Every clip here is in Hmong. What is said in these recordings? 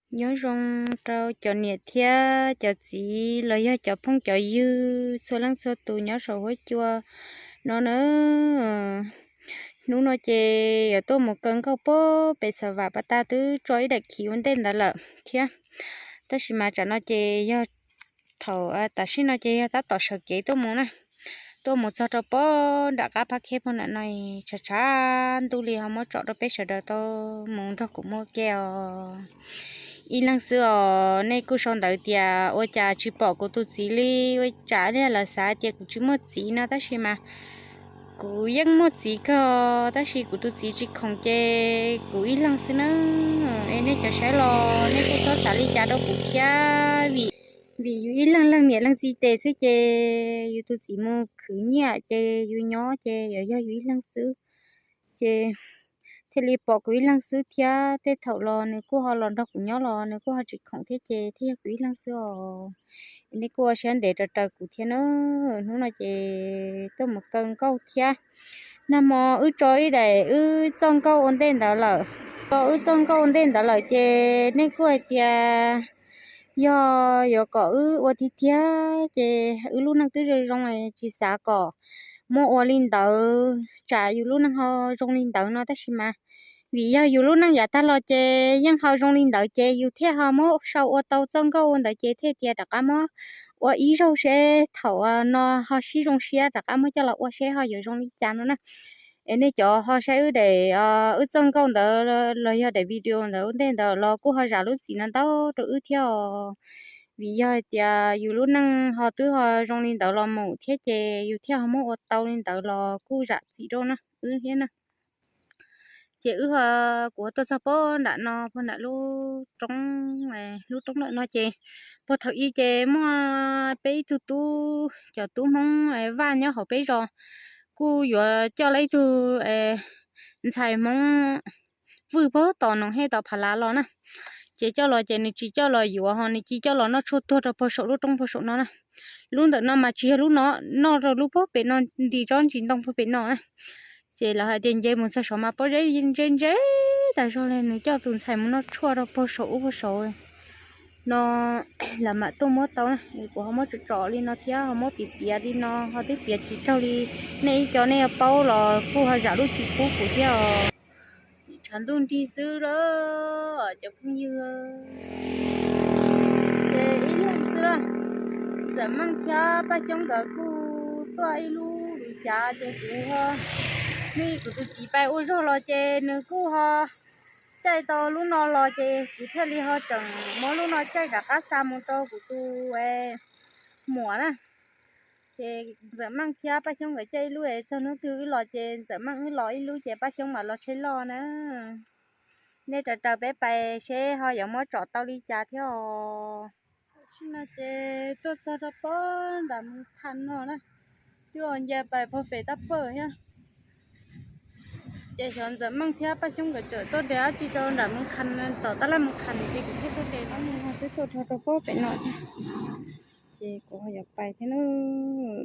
Nyob zoo rau cov niam thiab cov txiv los yog cov phooj cov ywg txhua leej txhua tus nyob saum huab cua no na. Hnub no ces yuav tuaj mus kaw nkauj puag pem Xav Vam pas tas twb tso ib daim khiv ua ntej ntawd lawm thiab. Tab sis mas tsam no ces yog thaum tam sim no ces yog tab tom sawv kev tuaj mus na. Tuaj mus txog rau puag nram qab Phab Khej puag nram no, tshav tshav ntuj li ho muab tsom rau peb sawv daws tau mus nrog kuv mus ua ke os. Ib leeg xwb os, nej kuj sau ntawv tias ua cas tsis pom kuv tus txiv li, ua cas li lawv xav tias kuv tsis muaj txiv no tab sis mas kuv yeej muaj txiv kawg, tab sis kuv tus txiv tsis khoom ces kuv ib leeg xwb na. Es nej cov saib los nej kuj txhob xav li cas rau kuv thiab, vim, vim yus ib leeg leej niam leej txiv tes xwb ces yus tus txiv mus khwv nyiaj ces yus nyob ces yuav yog yus ib leeg xwb. Ces thiaj li pom kuv ib leeg xwb thiab, tej thaum los nws kuj ho los nrog kuv nyob los nws kuj ho tsis khoom thiab ces thiaj yog kuv ib leeg xwb os. Nej kuj ua siab ntev raws raws kuv thiab na. Hnub no ces tuaj mus kaw nkauj thiab. Nag hmo wb tso ib daim wb txoj nkauj ua ntej ntawd lawm. Tso wb txoj nkauj ua ntej ntawd lawm ces nej kuj hais tias yog yuav kom wb ua tiag tiag ces wb lub neej twb zoo zoo tsis xav kom muab ua li ntawd, tsam yus lub neej ho zoo li ntawd no tab sis mas vim yog yus lub neej yav tag los ces yeej ho zoo li ntawd ces yus thiaj ho muab sau ua tau txoj nkauj ua ntawd ces thiaj tias rov qab muab ua ib zaug seb thaum no ho sib zoo siab rov qab muab coj los ua seb ho yuav zoo li cas no na. Es nej cov ho saib wb daim, wb txoj nkauj ntawd los yog daim video ntawd ua ntej ntawd los kuj ho zam lub txim no ntau rau wb thiab os. Vim yog hais tias yus lub neej ho twb ho zoo li ntawd los mus thiab ces yus thiaj ho muab ua tau li ntawd los kuj zam txim rau na wb thiab na. Ces wb ho, kuv ho tuaj txog puag nram no puag nram lub roob, lub roob nram no ces puag thaum ub ces muaj peb ib tug tub, cov tub Hmoob Vaj nyob hauv peb zos kuj yuav coj lawv ib tug ntxhais Hmoob Vwj puag tom Noom Hej tom Phav Lav los na. Ces coj los ces nws tsis coj los yuav ho nws cia coj los noj tshuaj tuag rau puag saum lub roob puag saum no na. Lub ntawm no mas tsis yog lub no, noj rau lub puag pem no, nti tsob ntsis ntoo puag pem no na. Ces lawv hais tias nce mus txog saud mas pob zeb ntse ntse tas zog li, nws coj tus ntxhais mus noj tshuaj rau puag saum ub puag saud no. Lawv mam tuaj muab tau na, kuv ho muab tsom tsom li no thiab ho muab piav piav li no ho twb piav tsis raug li. Nej ib co nej yuav paub los kuj ho zam lub txim pub kuv thiab os. Tshav ntuj nrig xwb lawm cov phooj ywg. Ces ib leeg xwb lawm, Ntxawm Meej thiab Paj Xyoob nkawd kuj tuaj ib lub lub cav ces kuv ho, nws kuv tus txiv pais ua zog los ces nws kuj ho caij tau lub no los ces kuv thiaj li ho tseem muab lub no caij rov qab xa mus rau kuv tus muam na. Ces Ntxawm Meej thiab Paj Xyoob nkawd caij ib lub es txog hnub twg wb los ces Ntxawm Meej wb los ib lub ces Paj Xyoob mam los tsheb loj na. Nej raws raws peb pais seb ho yuav muab tsom tau li cas thiab os. Tam sim no ces tuaj txog rau puag nram Moos Khas no na, twb ua nce pais puag pem Tab Pawj thiab. Ces xyov Ntxawm Meej thiab Paj Xyoob nkawd tseem tuaj de dab tsi rau nram Moos Khas, tom tab laj Moos Khas ces kuv thiaj tuaj de no, twb tuaj txog rau puag pem no thiab. Ces kuv ho yuav pais thiab na,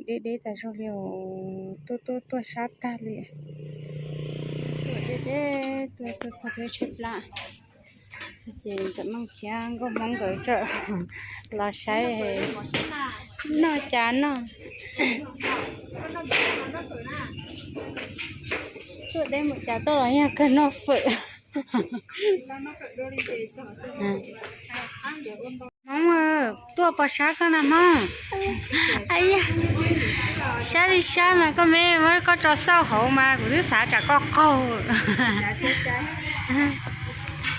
deb deb tas zog li os, tuaj tuaj tuaj sab tag li. Tuaj deb deb tuaj tuaj txog peb tsheb plab. Ces Ntxawm Meej thiab Nkauj Hmoob nkawd tseem los saib noj cas noj. Tuaj deb mus cas tuaj los yog kawg noj fawm. Hmoob, tuaj pos sab koj na Hmoob. Sab li sab mas koj me muab koj tso xauj hauv mas kuv twb xav tsam koj qaug.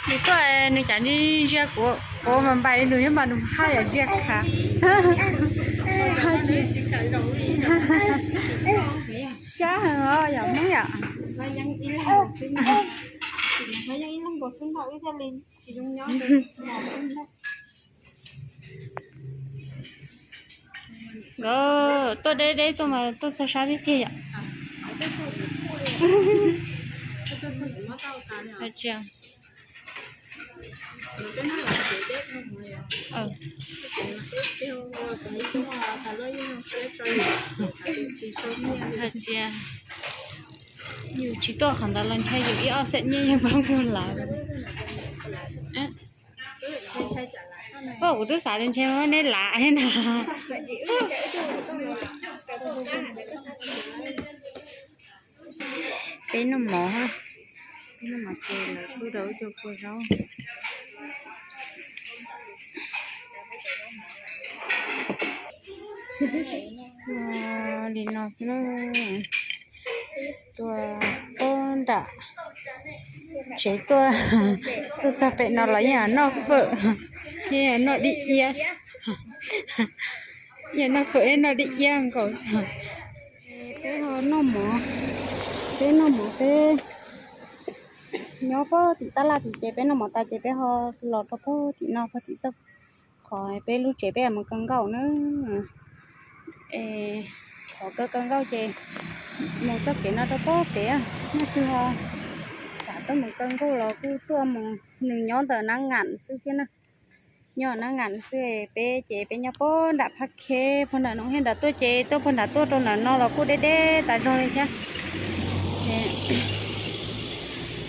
Nws tuaj nws cas ntsia kuv, kuv mas npais li nws, nws mas nws haj yam ntsia khav. Sab heev os yom Hmoob yom. Nkawd tuaj deb deb tuaj mas tuaj txog sab tiag tiag yom. Hais tias yus tsis tuaj qhov ntawd los ntshai yus ib ob xeem nyiaj yeej pab muag lawm. Pom kuv twb xav tias ntshe muab neb lav thiab na. Peb noj mov, peb noj mov ces lawv kuj rau wb cov kua zaub. Li no xwb na. Tuaj pob nram tsev tuaj, tuaj txog pem no los yeej noj fawm, yeej noj dib iab, yeej noj fawm, yeej noj dib iab nkaus. Peb ho noj mov, peb noj mov peb nyob puag tim tab laj tim ces peb noj mov tas ces peb ho los rau puag tim no puag tim txoj qhov peb lub tsev peb mus kaw nkauj na. Qhov kaw kaw nkauj ces mus txoj kev no rau puag pem, leej twg ho xav tuaj mus kaw nkauj los kuj tuaj mus, nws nyob ntawm Nab Ngam xwb thiab na. Nyob Nab Ngam xwb, peb ces peb nyob puag nram Phab Kheb, puag nram no thiab nram tuaj ces tuaj puag nram tuaj rau nram no los kuj deb deb tas zog li thiab.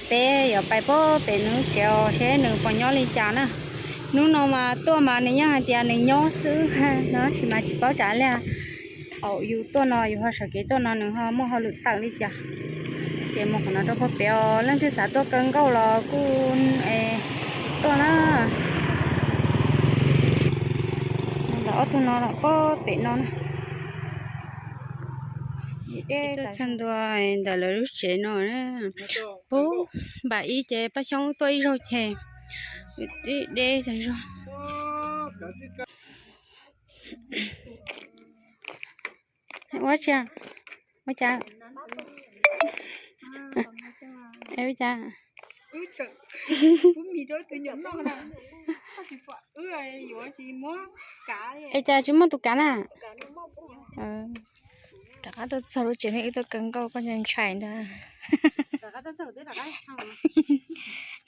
Peb yuav pais puag pem nws tsev os seb nws puas nyob li cas na. Hnub no mas tuaj mas nws yeej hais tias nws nyob xwb no tab sis mas tsis paub tsam li. Thaum yus tuaj no yus ho sawv kev tuaj no nws ho muaj hauj lwm tawm li cas. Ces mus qhov no rau puag pem os, leej twg xav tuaj kaw nkauj los kuj tuaj na. Ntawm ob tug no los puag pem no na. Tuaj txog ntua ntawm lawv lub tsev no, puag npam ib ces Paj Xyoob tuaj ib zaug ces deb tas zog. Ua tsi, ua cas, ua cas? Es cas tsis muaj tus kav na? Rov qab tuaj txog lub tsev ne, wb tuaj kaw nkauj koj ntshai ntag.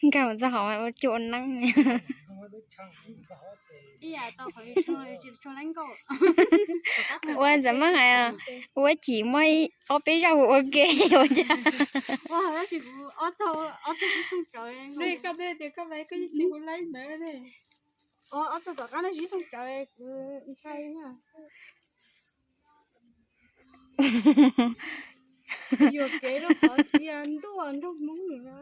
Nkag mus txog hauv ua cuag ua neeb. Ua Ntxawm Meej hais, ua chim muaj ob peb zaug ua ke ua cas. Yuam kev rau qhov tias ntuj nrog Hmoob na.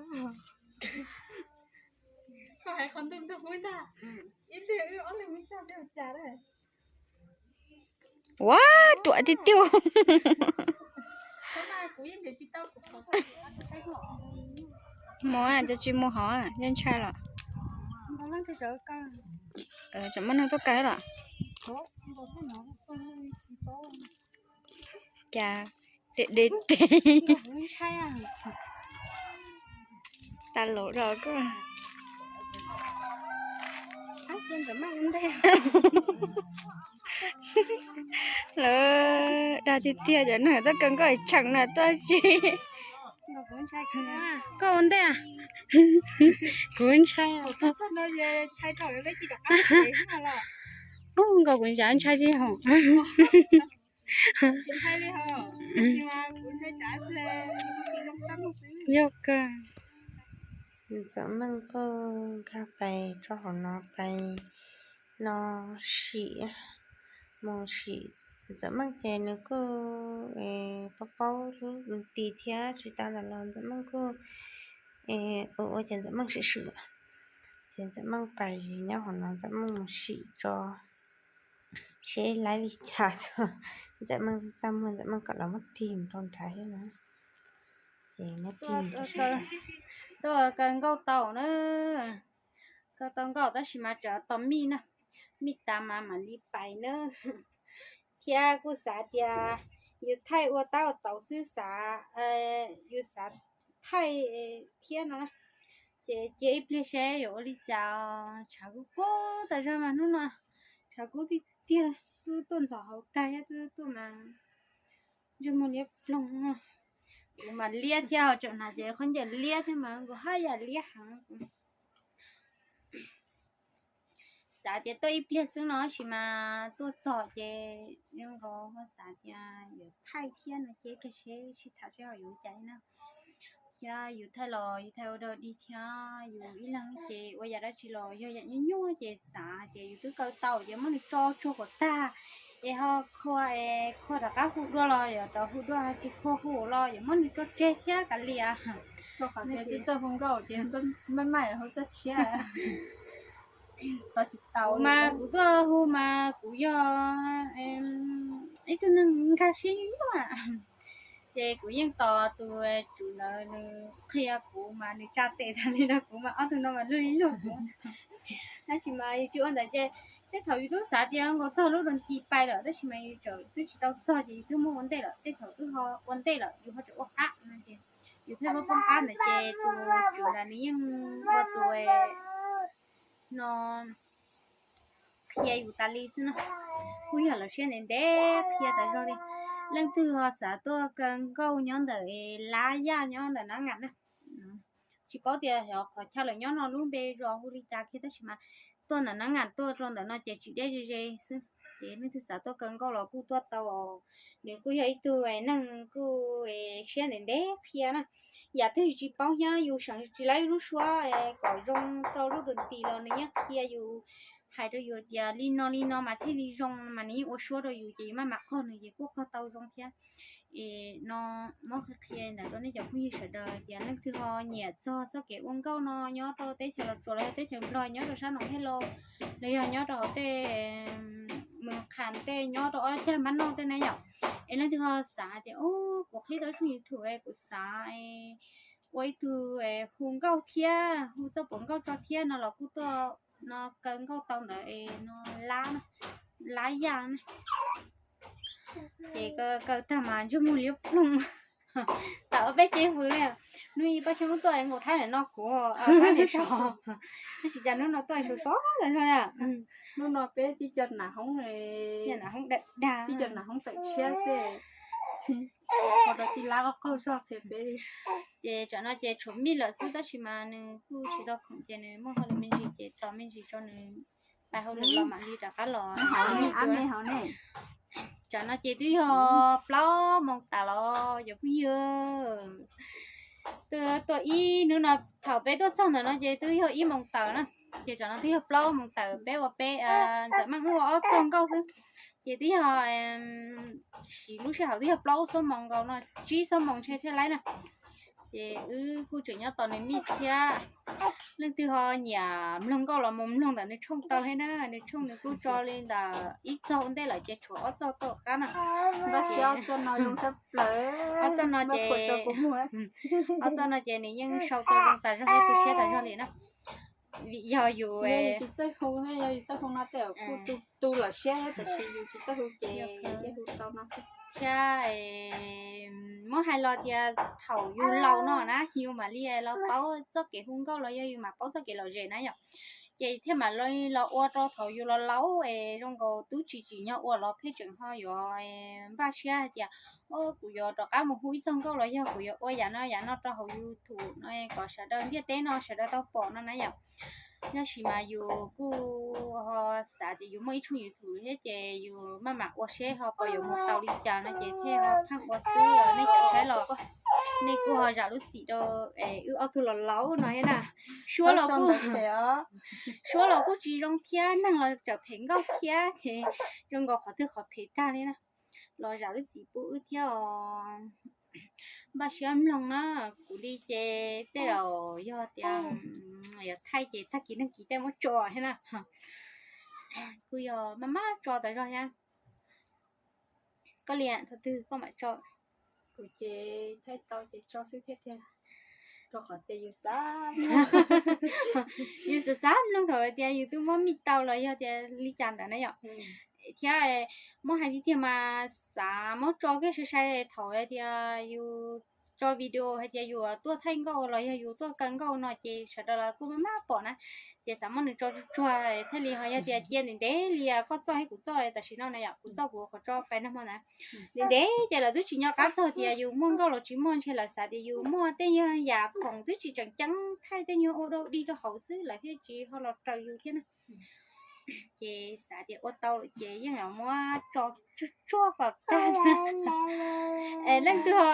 Koj hais qhov ntuj nrog Hmoob ntag. Ib pliag wb ob leeg mus txog ua cas lawm. Ua ruam tiag tiag. Mus, cov tsis mus hov, yeej ntshai los. Tsam muaj neeg tuaj kaw los. Cas deb deb tes. Tas laus rau koj. Lawv dag tiag tiag, cov neeg tuaj kaw nkauj tseem na tuaj tsis. Koj ua ntej, kuv ntshai. Ub, nkaus kuv ntshai ntshai tiag hos. Yog kawg. Ntxawm Meej kuj nkag pais rau hauv no pais no sim, mus sim. Ntxawm Meej ces nws kuj paub paub lub ti thiab tsis tas ntawd los Ntxawm Meej kuj ua ua ces Ntxawm Meej swm swm. Ces Ntxawm Meej pais nyob hauv no Ntxawm Meej mus sim tso seb laib li cas tso. Ntxawm Meej txaj muag Ntxawm Meej kom los muab tig rau nrad thiab na. Ces muab tig rau sab. Tuaj kaw nkauj tau na. Kaw tau nkauj tab sis mas tsam tos mij na, mij tas mas mam li pais na. Thiab kuj xav tias yus thaij ua tab ua tauv xwb xav, yus xav thaij thiab no na. Ces cia ib pliag seb yuav ua li cas, tshav kub kub tas zog mas hnub no, tshav kub tiag tiag, twb tuaj ntxhov hauv tag thiab twb tuaj mas ntsej muag liab ploog. Kuv mas liab thiab, ho tseem hnav ces khaub ncaws liab thiab mas kuv haj yam liab heev. Xav tias tuaj ib pliag xwb no tab sis mas tuaj txog ces zoo nkaus ho xav tias yuav thaij thiab no ces ib pliag seb sib tham seb ho yuav ua cas na. thiab yus thaij los yus thaij ua dog dig thiab yus ib leeg ces ua yam dab tsi los yog yam nyuaj nyuaj ces xav ces yus twb kaw tau ces muab nws tso tsuag kom tag, es ho khua, khua rov qab hu dua los yog rov hu dua, tsis khua hu los yog muab nws tso tseg thiab kav liam. Twb txawj hu nkauj ces maj mam hu txoj tshiab. Kuv mas kuv tuaj hu mas kuv yog ib tug neeg nkag siab nyuaj nyuaj, ces kuv yeej tos tus tswv ntawd nws qhia kuv mas nws tsa tes tag li rau kuv mas ob tug no mas luag li luag kuv. Tab sis mas yus tsis ua ntawd ces tej thaum yus twb xav tias nkaus txog lub dua nti pais lawm tab sis mas yus tseem twb tsis tau txog ces yus twb muab ua ntej lawm, tej thaum twb ho ua ntej lawm yus ho tseem ua qab no ces yus thiaj muab poob qab ntawd ces tus tswv ntawd nws yeej ua tus no qhia yus tas li xwb no. Kuj yog los siab ntev ntev qhia tas zog li. Leej twg ho xav tuaj kaw nkauj nyob ntawm Lab Yaj nyob ntawm Nab Ngam na, tsis paub tias qhov chaw lawv nyob no lub npe zos hu li cas kiag tab sis mas tuaj ntawm Nab Ngam tuaj rau ntawm no ces tsis deb ze ze xwb. Ces leej twg xav tuaj kaw nkauj los kuj tuaj tau, nws kuj yog ib tug neeg kuj siab ntev ntev qhia na. Yam twg tsis paub thiab yus seem tsis laib lub suab kom zoo rau lub dua nti los nws yeej qhia yus, hais rau yus tias li no li no mas thiaj li zoo mas nws yeej ua suab rau yus ces yus maj mam qog nws ces kuj qog tau zoo thiab. Es no muab qhia qhia ntawm rau nej cov phooj ywg sawv daws tias leej twg ho nyiam txog txoj kev ua nkauj no nyob rau teb chaws Los Tsuas los yog teb chaws Nplog nyob rau sab Noom Hej Lauj los yog nyob rau hauv tej Mes Qhas tej nyob rau ob cag npab noj tej na yom. Es leej twg ho xav tias kuv qhib tau tshooj YouTube kuv xav ua ib tug hu nkauj thiab hu txoj pov nkauj tso thiab no los kuj tuaj no kaw nkauj tau ntawd es no Lab, Lab Yaj na. Ces kaw tag mas ntsej muag liab ploog tawm ob peb cev hws li. Hnub ib Paj Xyooj tuaj nkaus thaib ntawm no kuv, tab sis cas hnub no tuaj sov sov ntawm no. Hnub no peb tib co nas hoob, tib co nas hoob tawm tshiab xwb, ua rau tij Lab qaug qaug zog qhia peb li. Ces tsam no ces tshuav mij lawm xwb tab sis mas nws kuj tsis tau khoom ces nws muaj hauj lwm me ntsis ces tos me ntsis tso nws pais hauj lwm los mam li rov qab los. Tsam no ces twb yog plaub moos tas los cov phooj ywg. Tuaj ib hnub no thaum peb tuaj txog ntawm no ces twb yog ib moos tawm na. Ces tsam no twb yog plaub moos tawm peb ua peb, Ntxawm Meej wb ua ob txoj nkauj xwb. Ces twb yog siv lub sij hawm twb yog plaub xuab moos nkaus no, tsib xuab moos ntshe thiaj laib na. Ces wb kuj tseem nyob tos nws mij thiab. Leej twg ho nyiam mloog nkauj los mus mloog ntawm nws tshooj tau thiab na, nws tshooj nws kuj tso li ntawm ib txog ua ntej lawm ces tshuav ob txoj tuaj qab na. Ob txoj no ces, ob txoj no ces nws yeej sau tau zoo tas zog thiab tu siab tas zog li na. Vim yog yus tsis txawj hu, yog yus txawj hu no tej zaum kuj tu lawm siab tab sis yus tsis txawj hu ces hu tau no xwb. Thiab muab hais los tias thaum yus laus no na yus mam li los paub txoj kev hu nkauj los yog yus mam paub txoj kev lom zem na yom. Ces thiaj mam li los ua rau thaum yus los laus es zoo nkaus tub tsis tsim nyog ua los pheej tseem ho yuav npaj siab hais tias, o, kuv yuav rov qab mus hu ib txoj nkauj los yog kuv yuav ua yam no yam no rau hauv YouTube no kom sawv daws ntiaj teb no sawv daws tau pom no na yom. Tab sis mas yus kuj ho xav tias yus muaj ib tshooj YouTube thiab ces yus maj mam ua seb ho puas yuav mus tau li cas no ces thiaj ho pheej ua xwb. Nej cov saib los nej kuj ho zam lub txim rau wb ob tug los laus no thiab na. Suab los kuj, suab los kuj tsis zoo thiab neeg los tseem phem nkauj thiab ces zoo nkaus qhov twg qhov phem tag li na. Los zam lub txim pub wb thiab os. Npaj siab mloog na, kuv li ces tej zaum yog tias yuav thaij ces tag kis neeg kis tej muab tso thiab na. Kuj yog maj maj tso tas zog thiab. Koj li thaum twg koj mam tso? Kuv ces thaij tau ces tso xwb thiab tiag, rau qhov tias yus xav, yus xav xav mloog thaum tias yus twb muab mij tau los yog tias li cas ntawd na yom. Thiab muab hais tiag tiag mas xav muab tso kiag sai sai thaum tias yus tso video hais tias yus tuaj thaij nkauj los yog yus tuaj kaw nkauj no ces sawv daws los kuj maj maj pom na. Ces xav muab nws tso tsuag tsuag thiaj li ho yog tias cia ntev ntev li koj txoj thiab kuv txoj tam sim no na yom, kuv txoj kuv qhov tso pais nag hmo na. Ntev ntev ces lawv twb tsis nco qab txog tias yus muaj nkauj los tsis muaj, ntshe lawv xav tias yus muaj tej yam khoom twb tsis tseem ceeb, thaij tej nyuag ua dog dig rau hauv xwb lawv thiaj tsis ho los raws yus thiab na. Ces xav tias ua tau lawm ces yeej muab tso tsuag tsuag kom tag. Es leej twg ho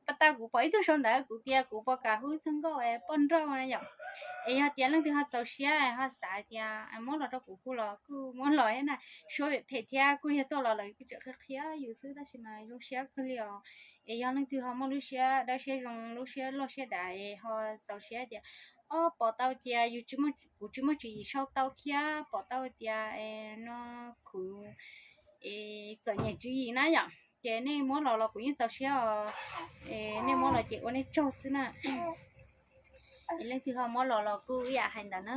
tau Tau kuv pom ib tug sau ntawv kuv tias kuv puas kam hu txog nkauj poj nrauj na yom. Es yog tias leej twg ho txaus siab ho xav tias muab los rau kuv hu los kuj muab los thiab na. Suab phem phem thiab kuj yog tuaj los lawv kuj tseem qhia qhia yus xwb tab sis mas zoo siab kawg li os. Es yog leej twg ho muaj lub siab dawb siab zoo lub siab loj siab dav ho txaus siab tias, o, pom tau tias yus tsis muaj, kuv tsis muaj tswv yim sau tau thiab pom tau tias no kuv txom nyem tswv yim na yom, ces nej muab los los kuv yeej txaus siab os. Nej muab los ces ua nej tsaug xwb na. Es leej twg ho muab los los kuj ib yam hais ntawd na.